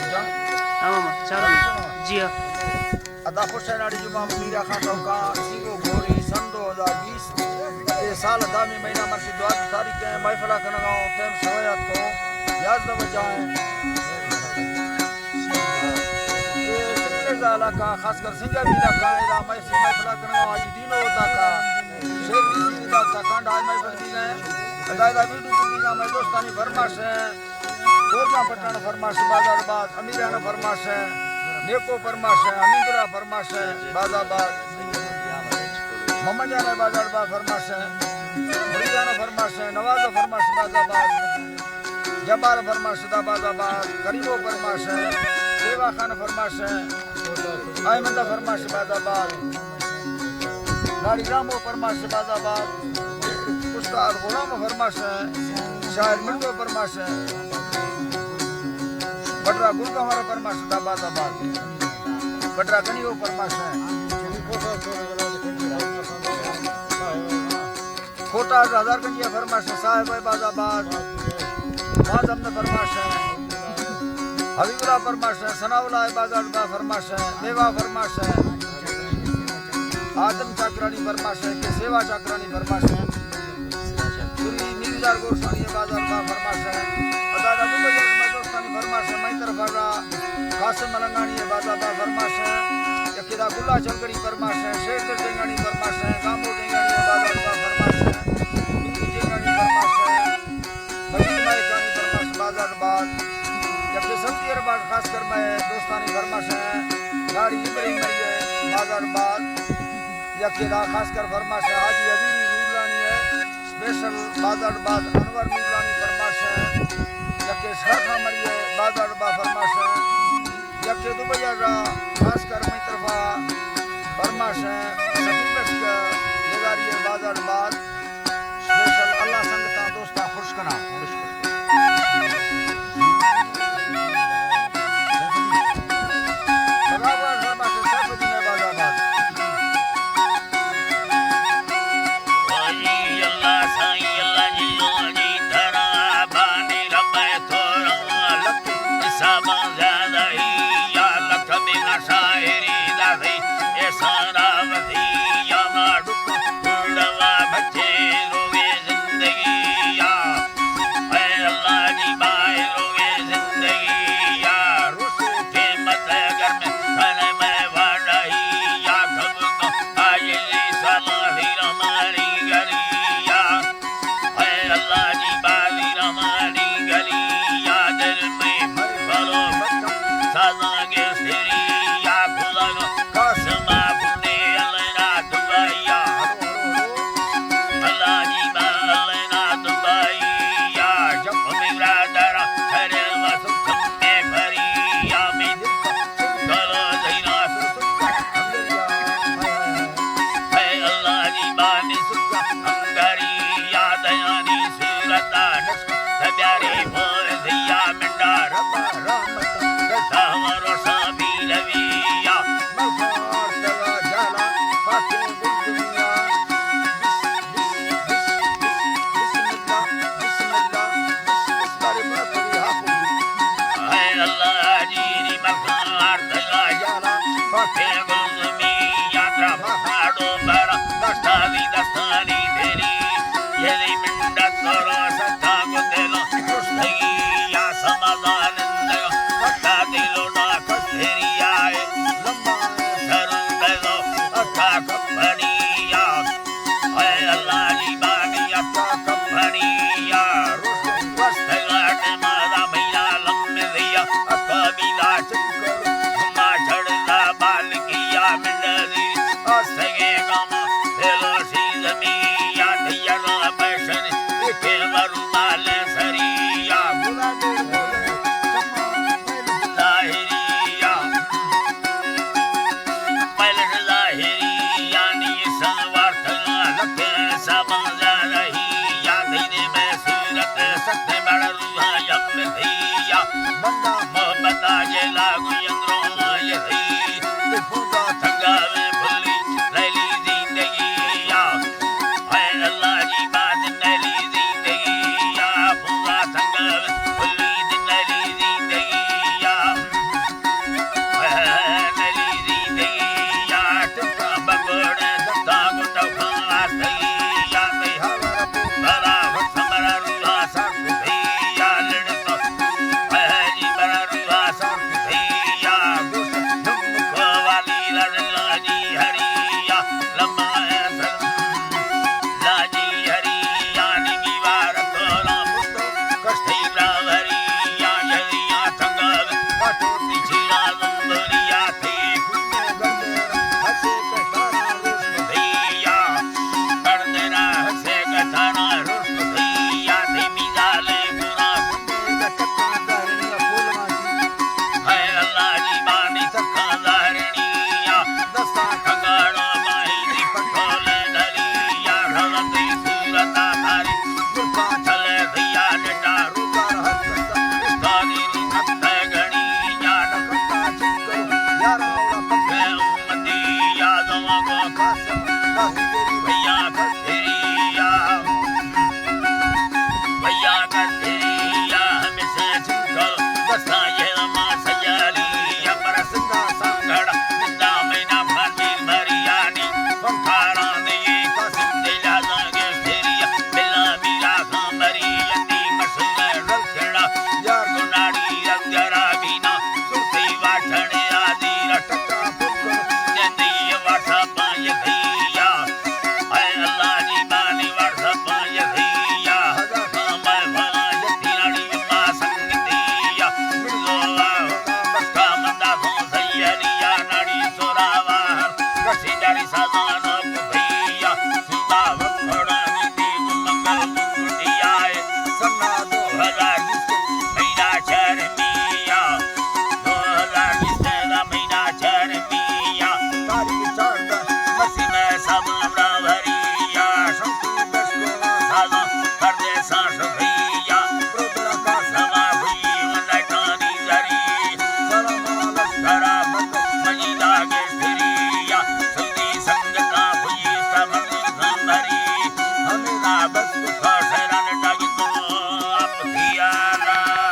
ہاں ماما، چالو۔ جی ہاں۔ ادا خوش ہے ناڑی جمعہ میرا خان ٹوکا، سنگو گھوڑی، سن دو ہزار بیس۔ اے سال دامی مہینہ مرشی دوازدہ تاریخ ہے، محفلہ کنگا ہوں، ٹائم سویات کو یازدہ بجا ہے۔ اے سنگے دا علاقہ، خاص کر سنجابی علاقہ ہے، دا محفل، محفلہ کنگا ہوں، آج دینو ہوتا کا، شیر بھی سنگے دا ہوتا، کانڈ آج محفل بھی گئے، ادا ادا ویڈیو بھی گئے، میں دوستانی فرمائش ہے۔ گورگاں پٹھان فرمائش باز آباد، امیران فرمائش ہے، نیکو فرمائش ہے، امیندرا فرمائش ہے، باز آباد۔ محمد جان باز آباد فرمائش ہے، مریدان فرمائش ہے، نواز فرمائش باز آباد۔ جبار فرمائش دا باز آباد، کریمو فرمائش ہے، سیوا خان فرمائش ہے، احمد فرمائش باز آباد۔ ناڑی رامو فرمائش باز آباد، استاد غلام فرمائش ہے، شاعر مرزو فرمائش ہے، بٹرا گل گوہر فرمائش دا باز آباد، بٹرا گنیو فرمائش ہے، کوٹا ہزار گنجی فرمائش ہے، صاحب باز آباد، معظم فرمائش ہے، حبیب اللہ فرمائش ہے، ثناء اللہ باز آباد فرمائش ہے، میوا فرمائش ہے، آدم چاکرانی فرمائش ہے، کہ سیوا چاکرانی فرمائش ہے۔ پوری نیزدار گورسانی بازار کا فرمائش ہے۔ ادا دا دو بجے میں دوستانی فرمائش ہے، میں طرف آ رہا۔ قاسم ملنگانی بازار کا فرمائش ہے۔ یکی دا گلا چلگڑی فرمائش ہے، شیر در جنگانی فرمائش ہے، گامو جنگانی بازار کا فرمائش ہے، میری جنگانی فرمائش ہے۔ مجید مائکانی فرمائش بازار باز۔ یکی سمتی ارباز خاص کر میں دوستانی فرمائش ہے، گاڑی ابراہیم مری ہے بازار باز۔ یکے دا خاص کر فرمائش ہے، حاجی حبیبی نورلانی ہے، اسپیشل بازار باز انور نورلانی فرمائش ہے۔ یکے شرخا مری ہے، بازار با فرمائش ہے۔ یکے دبئی را خاص کر میں طرفا فرمائش ہے، سبیل بخش نگاری ہے، بازار باز۔ اسپیشل اللہ سنگتاں دوستاں خوش کنا۔